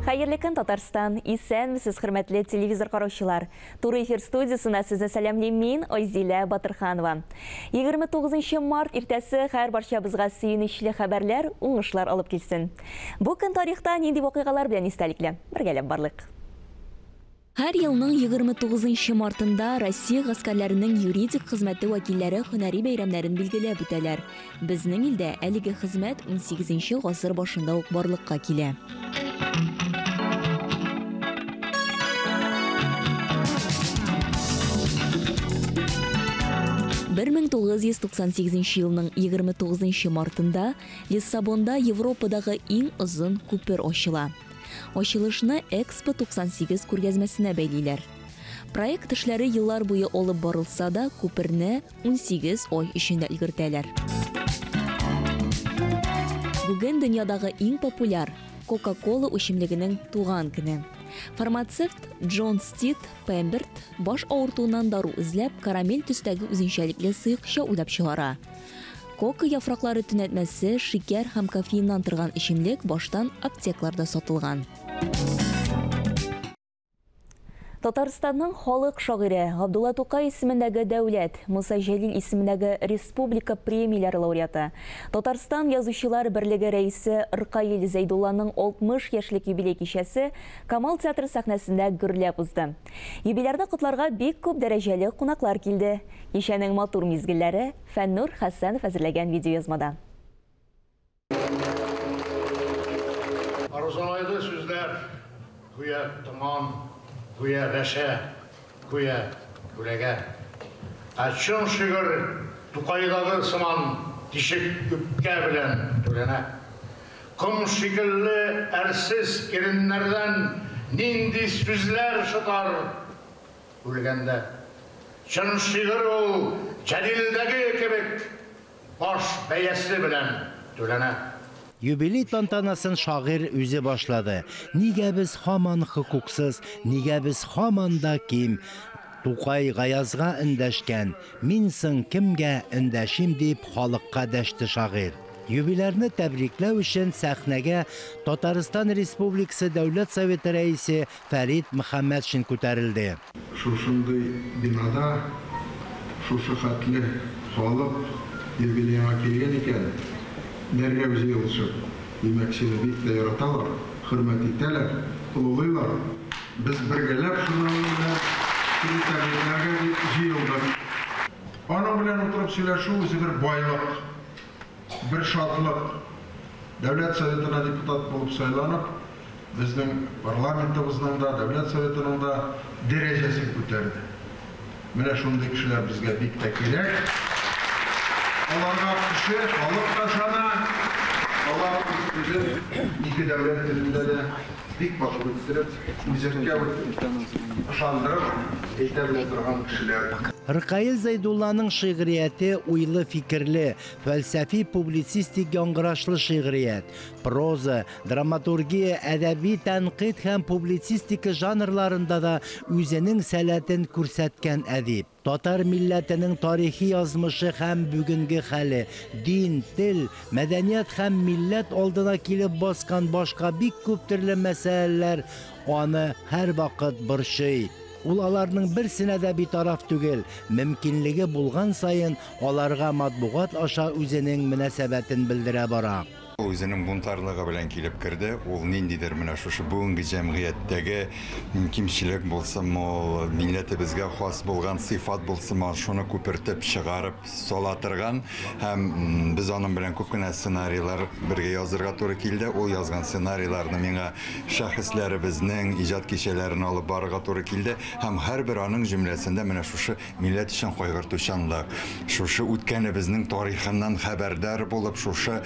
Хәерле көн, Татарстан! Исәнмесез, хөрмәтле телевизор караучылар! Туры эфир студиясенә сезне сәламлим мин, Айзилә Батырханова. 29 март иртәсе һәр барчабызга сөенечле хәбәрләр, уңышлар алып килсен. Бу көн тарихта нинди вакыйгалар белән истәлекле? Бергәләп барлык. Һәр елның 29 мартында Россия гаскәрләренең юридик хезмәте вәкилләре һөнәри бәйрәмнәрен билгеләп үтәләр. Безнең илдә әлеге хезмәт 18 гасыр башында ук барлыкка килә. 1998 елның 29 мартында Лиссабонда Европадагы иң озын күпер ачыла. Ачылышны Экспо 98 күргәзмәсенә бәйлиләр. Проект эшләре еллар буе алып барылса да, күперне 18 ай эчендә өлгертәләр. Бүген дөньядагы иң популяр Coca-Cola үсемлегенең туган көне. Фармацевт Джон Стит Пемберт баш авыртуыннан дару эзләп, карамель төстәге үзенчәлекле сыекча уйлап чыгара. Кока яфраклары төнәтмәсе, шикәр һәм кофеиннан торган эчемлек баштан аптекларда сатылган. Татарстанның халык шагыйре Габдулла Тукай исемендәге дәүләт, Муса Җәлил исемендәге республика премияләре лауреаты, Татарстан язучылар берлеге рәисе Ркаил Зәйдулланың 60 яшьлек юбилей кичәсе Камал театры сәхнәсендә гөрләп узды. Юбилярны котларга бик күп дәрәҗәле кунаклар килде. Кичәнең матур мизгелләре Фәннур Хәсәнов әзерләгән видеоязмада. Арзанайды сүзләр, гүя томан, гүя рәшә, гүя күләгә. Ә чын шигырь Тукайдагы сыман тишек үпкә белән түләнә. Ком шикелле әрсез иреннәрдән нинди сүзләр шытар үлгәндә. Чын шигырь ул Җәлилдәге кебек баш бәясе белән түләнә. Юбилей тантанасын шагыйрь үзе башлады. Нигә без һаман хокуксыз, нигә без һаман да ким? Тукай Гаязга эндәшкән, мин соң кемгә эндәшим дип халыкка дәште шагыйрь. Юбилярны тәбрикләү өчен сәхнәгә Татарстан Республикасы Дәүләт Советы рәисе Фәрит Мөхәммәтшин күтәрелде. Шушындый бинада шушы хәтле халык юбилейга килгән икән, дәррәү җыелышып, димәк, сине бик тә яраталар, хөрмәт итәләр, олылыйлар. Без бергәләп шуның белән сине тәбрикләргә дип җыелдык. Аның белән утырып сөйләшү үзе бер байлык, бер шатлык. Дәүләт Советына депутат булып сайланып, безнең парламентыбызның да, Дәүләт Советының да дәрәҗәсен күтәрде. Менә шундый кешеләр безгә бик тә кирәк. Аларга кеше, халык та ышана. Алар үз сүзен ике дәүләт телендә дә бик матур иттереп, үзәккә үтеп, ышандырып әйтә белә торган кешеләр. Ркаил Зәйдулланың шигърияте уйлы фикерле, фәлсәфи публицистик яңгырашлы шигърият. Проза, драматургия, әдәби тәнкыйть һәм публицистика жанрларында да үзенең сәләтен күрсәткән әдип. Татар милләтенең тарихи язмышы һәм бүгенге хәле, дин, тел, мәдәният һәм милләт алдына килеп баскан башка бик күп төрле мәсьәләләр аны һәрвакыт борчый. Ул аларның берсенә дә битараф түгел, мөмкинлеге булган саен аларга матбугат аша үзенең мөнәсәбәтен белдерә бара. Ул үзенең бунтарлыгы белән килеп керде. Ул ниндидер менә шушы бүгенге җәмгыятьтәге кимчелек булсынмы, ул милләтебезгә хас булган сыйфат булсынмы, шуны күпертеп чыгарып сала торган. Һәм без аның белән күп кенә сценарийлар бергә язырга туры килде. Ул язган сценарийларны миңа шәхесләребезнең иҗат кичәләрен алып барырга туры килде. Һәм һәрбер аның җөмләсендә менә шушы милләт өчен кайгыртучанлык, шушы үткәнебезнең тарихыннан хәбәрдар булып, шушы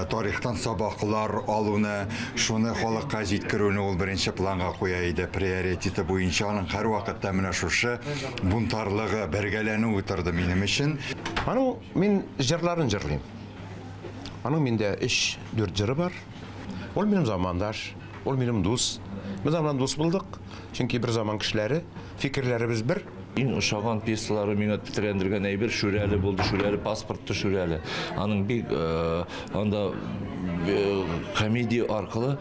тарихтан сабаклар алуны, шуны халыкка җиткерүне ул беренче планга куя иде. Приоритеты буенча аның һәрвакытта менә шушы бунтарлыгы, бергәләнүе торды минем өчен. Аның мин җырларын җырлыйм. Аның миндә 3-4 җыры бар. Ул минем замандаш, ул минем дус. Без аның белән дус булдык, чөнки бер заман кешеләре, фикерләребез бер. Иң ошаган пьесалары миңа тетрәндергән әйбер Шүрәле булды, Шүрәле паспорты Шүрәле. Аның бик анда комедия аркылы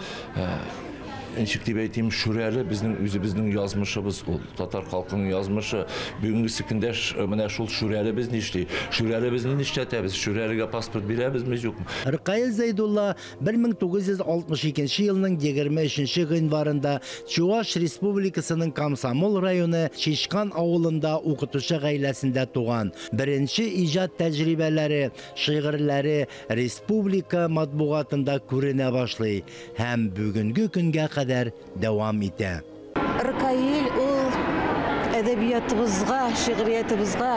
Ничек дип әйтим, Шүрәле безнең үзебезнең язмышыбыз ул, татар халкының язмышы. Бүгенгесе көндә менә шул Шүрәлебез нишли? Шүрәлебезне нишләтәбез? Шүрәлегә паспорт бирәбезме, юкмы? Ркаил Зәйдулла 1962 елның 23 гыйнварында Чуваш Республикасының Комсомол районы Чичкан авылында укытучы гаиләсендә туган. Беренче иҗат тәҗрибәләре, шигырьләре республика матбугатында күренә башлый һәм бүгенге көнгә кадәр дәвам итә. Ркаил ул әдәбиятыбызга, шигъриятыбызга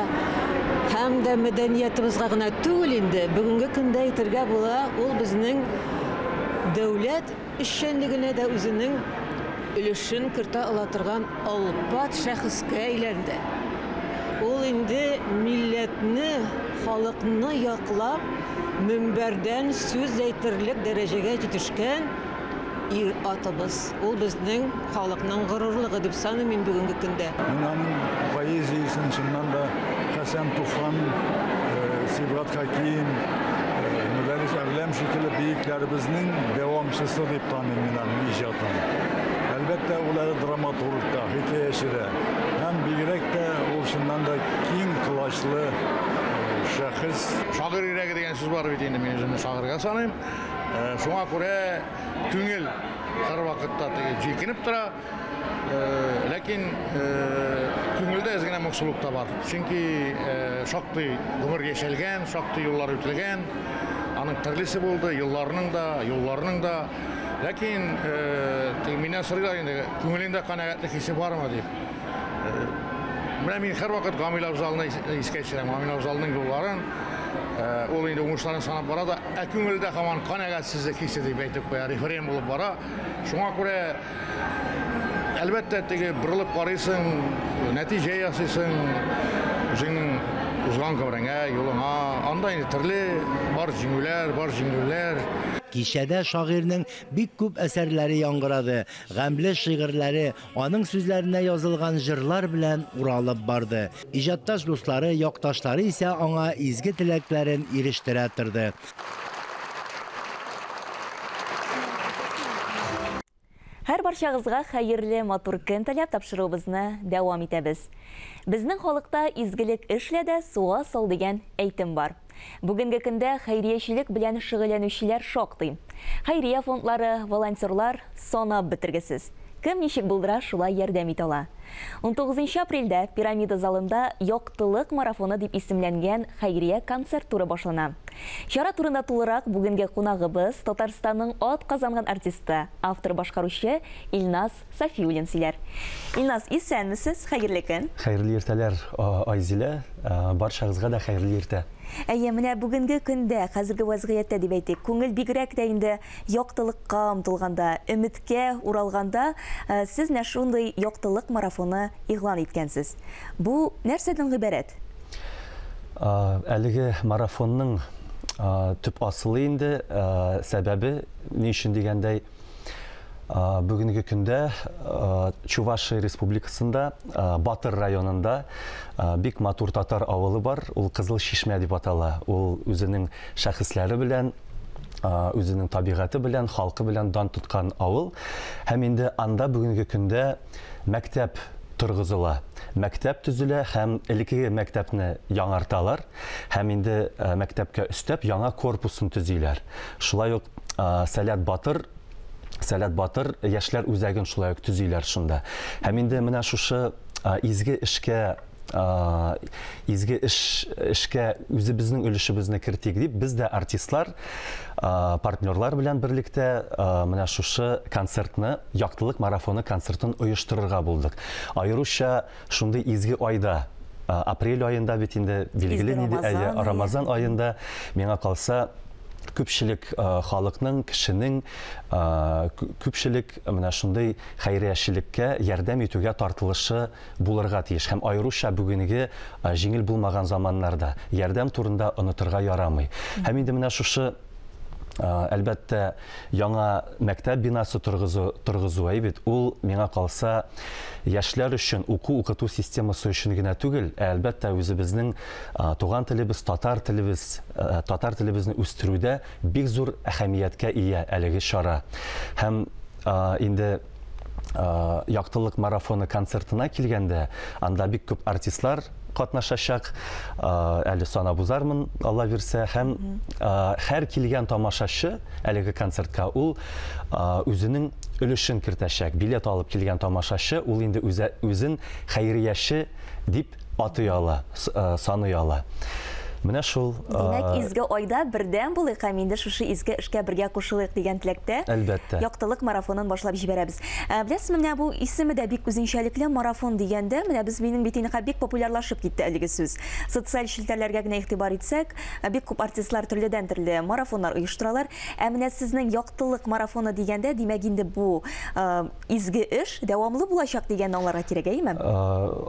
һәм дә мәдәниятыбызга гына түгел инде, бүгенге көндә әйтергә була, ул безнең дәүләт эшчәнлегенә дә үзенең өлешен кертә ала торган олпат шәхескә әйләнде. Ул инде милләтне, халыкны яклап, мөнбәрдән сүз әйтерлек дәрәҗәгә җитешкән ир-атыбыз. Ул безнең халыкның горурлыгы дип саныйм мин бүгенге көндә. Мин аның поэзиясен чыннан да Хәсән Туфан, Сибгат Хәким, Мөдәррис Әгъләм шикелле бөекләребезнең дәвамчысы дип таныйм мин аның иҗатын. Әлбәттә, ул әле драматург та, хикәяче дә. Һәм бигрәк тә ул чыннан да киң колачлы шәхес. Шагыйрь йөрәге дигән сүз бар бит инде, мин үземне шагыйрьгә саныйм. Шуңа күрә күңел һәрвакытта теге җилкенеп тора. Ләкин күңелдә әз генә моңсулык та бар. Чөнки шактый гомер яшәлгән, шактый юллар үтелгән. Аның төрлесе булды, елларының да, юлларының да. Ләкин теге миннән сорыйлар инде, күңелеңдә канәгатьлек хисе бармы дип. Менә мин һәрвакыт Гамил Абзалны искә төшерәм. Гамил Абзалның юлларын, ул инде уңышларын санап бара да, ә күңелдә һаман канәгатьсезлек хисе дип әйтеп куя, рефрен булып бара. Шуңа күрә, әлбәттә, теге борылып карыйсың, нәтиҗә ясыйсың, үзеңнең узган гомереңә, юлыңа. Анда инде төрле бар җиңүләр, бар җиңелүләр. Кичәдә шагыйрьнең бик күп әсәрләре яңгырады, гамьле шигырьләре, аның сүзләренә язылган җырлар белән уралып барды. Иҗатташ дуслары, якташлары исә аңа изге теләкләрен ирештерә торды. Һәр барчагызга хәерле матур көн теләп тапшыруыбызны дәвам итәбез. Безнең халыкта изгелек эшлә дә суга сал дигән әйтем бар. Бүгенге көндә хәйриячелек белән шөгыльләнүчеләр шактый. Хәйрия фондлары, волонтерлар санап бетергесез. Кем ничек булдыра, шулай ярдәм итә ала. 19 апрельдә Пирамида залында Яктылык марафоны дип исемләнгән хәйрия концерт туры башлана. Чара турында тулырак бүгенге кунагыбыз Татарстанның ат казанган артисты, автор башкаручы Илназ Сафиуллин сөйләр. Илназ, исәнмесез, хәерле көн. Хәерле иртәләр, Айзилә, барчагызга да хәерле иртә. Әйе, менә бүгенге көндә, хәзерге вазгыятьтә дип әйтик, күңел бигрәк тә инде яктылыкка омтылганда, өметкә уралганда, сез менә шундый яктылык марафоны игълан иткәнсез. Бу нәрсәдән гыйбарәт? Әлеге марафонның төп асылы инде, сәбәбе ни өчен дигәндәй, бүгенге көндә Чувашия Республикасында, Батыр районында бик матур татар авылы бар, ул Кызыл Чишмә дип атала. Ул үзенең шәхесләре белән, үзенең табигате белән, халкы белән дан тоткан авыл. Һәм инде анда бүгенге көндә мәктәп торгызыла. Мәктәп төзелә һәм элеккеге мәктәпне яңарталар һәм инде мәктәпкә өстәп яңа корпусын төзиләр. Шулай ук Сәләт Батыр, Сәләт Батыр яшьләр үзәген шулай ук төзиләр шунда. Һәм инде менә шушы изге эшкә, изге эшкә үзебезнең өлешебезне кертик дип, без дә артистлар, партнерлар белән берлектә менә шушы концертны, Яктылык марафоны концертын оештырырга булдык. Аеруча шундый изге айда, апрель аенда бит инде билгеле нинди, Рамазан аенда, миңа калса, күпчелек халыкның, кешенең, күпчелек менә шундый хәйриячелеккә ярдәм итүгә тартылышы булырга тиеш. Һәм аеруча бүгенге җиңел булмаган заманнарда ярдәм турында онытырга ярамый. Һәм инде менә шушы, әлбәттә, яңа мәктәп бинасы торгызу әйбит, ул миңа калса яшьләр өчен уку-укыту системасы өчен генә түгел, ә әлбәттә үзебезнең туган телебез, татар телебез, татар телебезне үстерүдә бик зур әһәмияткә ия әлеге чара. Һәм инде Яктылык марафоны концертына килгәндә, анда бик күп артистлар катнашачак. Әле санап узармын, Алла бирсә. Һәм һәр килгән тамашачы әлеге концертка ул үзенең өлешен кертәчәк. Билет алып килгән тамашачы ул инде үзен хәйрияче дип атый ала, саный ала. Менә шул. Димәк, изге айда бердәм булыйк һәм инде шушы изге эшкә бергә кушылыйк дигән теләктә. Әлбәттә. Яктылык марафонын башлап җибәрәбез. Беләсезме, менә бу исеме дә бик үзенчәлекле, марафон дигәндә, менә без минем бит инде бик популярлашып китте әлеге сүз. Социаль челтәрләргә генә игътибар итсәк, бик күп артистлар төрледән-төрле марафоннар оештыралар. Ә менә сезнең яктылык марафоны дигәндә, димәк инде бу Изге эш дәвамлы булачак дигәнне аңларга кирәк, әйеме?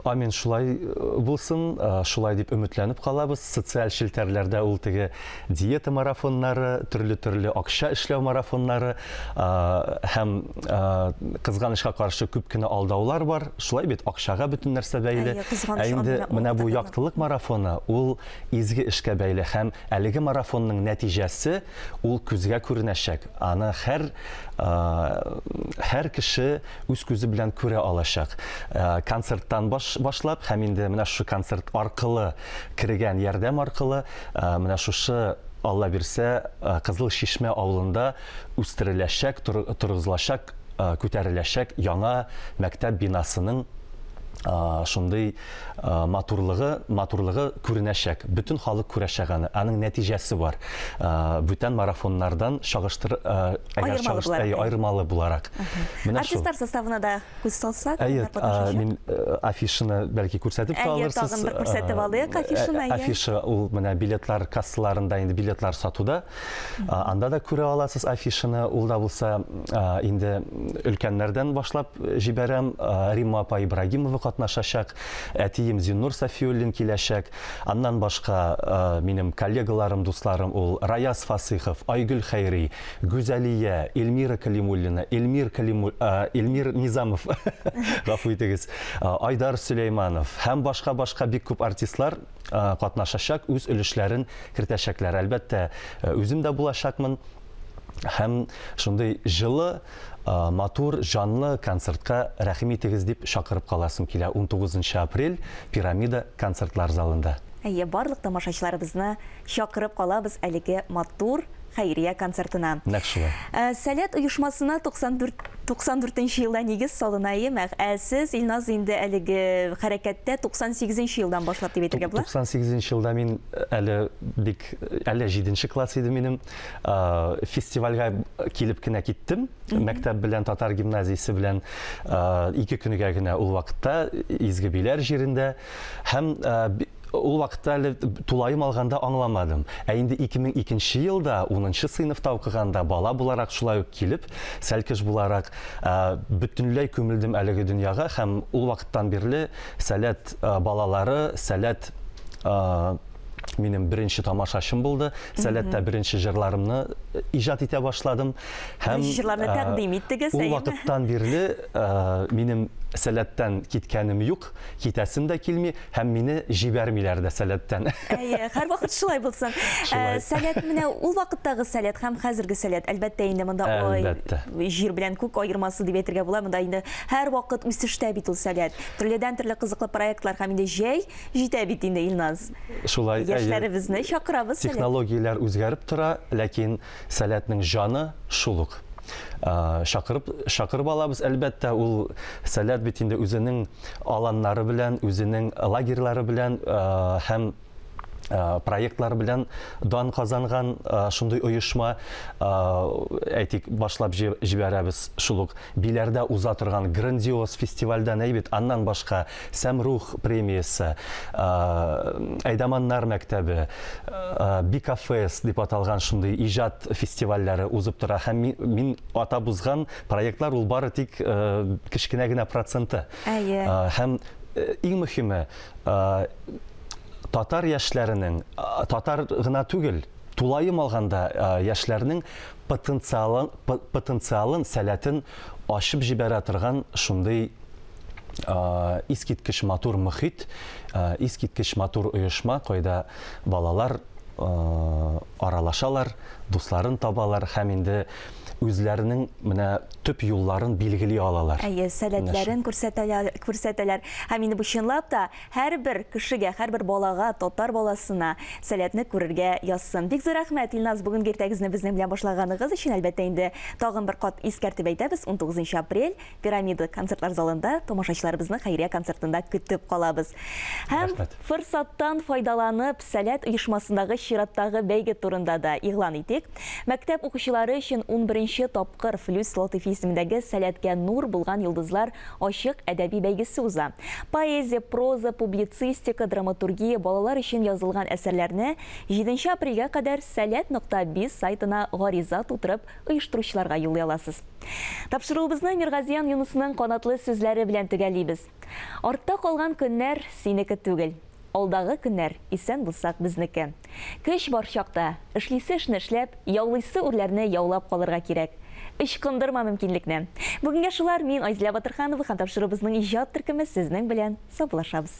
Амин, шулай булсын, шулай дип өметләнеп калабыз. Социаль челтәрләрдә ул теге диета марафоннары, төрле-төрле акча эшләү марафоннары һәм кызганычка каршы күп кенә алдаулар бар. Шулай бит, акчага бөтен нәрсә бәйле. Ә инде менә бу яктылык марафоны, ул изге эшкә бәйле һәм әлеге марафонның нәтиҗәсе ул күзгә күренәчәк. Аны һәр һәр кеше үз күзе белән күрә алачак. Концерттан баш, башлап һәм инде менә шушы концерт аркылы кергән ярдәм аркылы менә шушы Алла бирсә, Кызыл Чишмә авылында үстереләчәк, торгызылачак, күтәреләчәк яңа мәктәп бинасының шундый матурлыгы, матурлыгы күренәчәк. Бөтен халык күрәчәк аны. Аның нәтиҗәсе бар. Бүтән марафоннардан чагыштыр, әгәр чагыштыр, аермалы буларак. Менә шул. Артистлар составына да күз салсак, Әйе, мин афишаны бәлки күрсәтеп тә алырсыз. Әйе, тагын бер күрсәтеп алыйк афишаны. Афиша ул менә билетлар кассаларында инде билетлар сатуда. Анда да күрә аласыз афишаны. Ул да булса инде өлкәннәрдән башлап җибәрәм. Римма апа Ибрагимова катнашачак, әтием Зиннур Сафиуллин киләчәк. Аннан башка минем коллегаларым, дусларым ул Раяз Фасыйхов, Айгөл Хәйри, Гүзәлия, Эльмира Калимуллина, Эльмир Калиму, Эльмир Низамов, гафу итегез, Айдар Сөләйманов һәм башка-башка бик күп артистлар катнашачак, үз өлешләрен кертәчәкләр. Әлбәттә, үзем дә булачакмын. Һәм шундый җылы, матур, җанлы концертка рәхим итегез дип чакырып каласым килә. 19 апрель Пирамида концертлар залында. Әйе, барлык тамашачыларыбызны чакырып калабыз әлеге матур хәйрия концертына. Нәкъ шулай. Сәләт оешмасына 94 94 нче елда нигез салына, әйеме? Ә сез, Илназ, инде әлеге хәрәкәттә 98 нче елдан башлап дип әйтергә була? 98 нче елда мин әле бик, әле җиденче класс иде минем. Фестивальгә килеп кенә киттем. Мәктәп белән, татар гимназиясе белән ике көнгә генә ул вакытта Изге Биләр җирендә. Һәм ул вакытта әле тулаем алганда аңламадым. Ә инде 2002 елда, 10 сыйныфта укыганда, бала буларак шулай ук килеп, сәлкеш буларак, бөтенләй күмелдем әлеге дөньяга һәм ул вакыттан бирле Сәләт балалары, Сәләт минем беренче тамашачым булды. Сәләттә беренче җырларымны иҗат итә башладым. Һәм беренче җырларны тәкъдим иттегез, Ул вакыттан бирле минем Сәләттән киткәнем юк, китәсем дә килми һәм мине җибәрмиләр дә Сәләттән. Әйе, һәрвакыт шулай булсын. Сәләт менә ул вакыттагы Сәләт һәм хәзерге Сәләт, әлбәттә инде монда җир белән күк аермасы дип әйтергә була. Монда инде һәрвакыт үсештә бит ул Сәләт. Төрледән-төрле кызыклы проектлар һәм инде җәй җитә бит инде, Илназ. Шулай, әйе. Яшьләребезне чакырабыз. Технологияләр үзгәреп тора, ләкин Сәләтнең җаны шул ук. Чакырып, чакырып алабыз, әлбәттә, ул Сәләт бит инде үзенең аланнары белән, үзенең лагерьлары белән һәм проектлары белән дан казанган шундый оешма. Әйтик, башлап җибәрәбез шул ук Биләрдә уза торган грандиоз фестивальдән әйбит, аннан башка Сәмрух премиясе, Әйдаманнар мәктәбе, Бикафест дип аталган шундый иҗат фестивальләре узып тора һәм мин атап узган проектлар ул бары тик кечкенә генә проценты. Әйе. Һәм иң мөһиме, татар яшьләренең, татар гына түгел, тулаем алганда яшьләрнең потенциалын, потенциалын, сәләтен ачып җибәрә торган шундый искиткеч матур мохит, искиткеч матур оешма, кайда балалар аралашалар, дусларын табалар һәм инде үзләренең менә төп юлларын билгели алалар. Әйе, сәләтләрен күрсәтәләр. Һәм инде бу чынлап та һәрбер кешегә, һәрбер балага, татар баласына сәләтне күрергә язсын. Бик зур рәхмәт, Илназ, бүгенге иртәгезне безнең белән башлаганыгыз өчен. Әлбәттә инде тагын бер кат искәртеп әйтәбез, 19 апрель Пирамида концертлар залында тамашачыларыбызны хәйрия концертында көтеп калабыз. Һәм форсаттан файдаланып, Сәләт оешмасындагы чираттагы бәйге турында да игълан итик. Мәктәп укучылары өчен 11 тапкыр Флүс Латыйфи исемендәге Сәләткә нур булган йолдызлар ачык әдәби бәйгесе уза. Поэзия, проза, публицистика, драматургия, балалар өчен язылган әсәрләрне 7 апрельгә кадәр сәләт.biz сайтына гариза тутырып оештыручыларга юллый аласыз. Тапшыруыбызны Миргазиян Юнысның канатлы сүзләре белән төгәллибез. Артта калган көннәр синеке түгел. Алдагы көннәр исән булсак безнеке. Көч бар чакта, эшлисе эшне эшләп, яулыйсы үрләрне яулап калырга кирәк. Ычкындырма мөмкинлекне. Бүгенгә шулар, мин Айзилә Батырханова һәм тапшыруыбызның иҗат төркеме сезнең белән саубуллашабыз.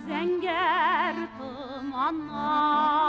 Зәңгәр томаннар.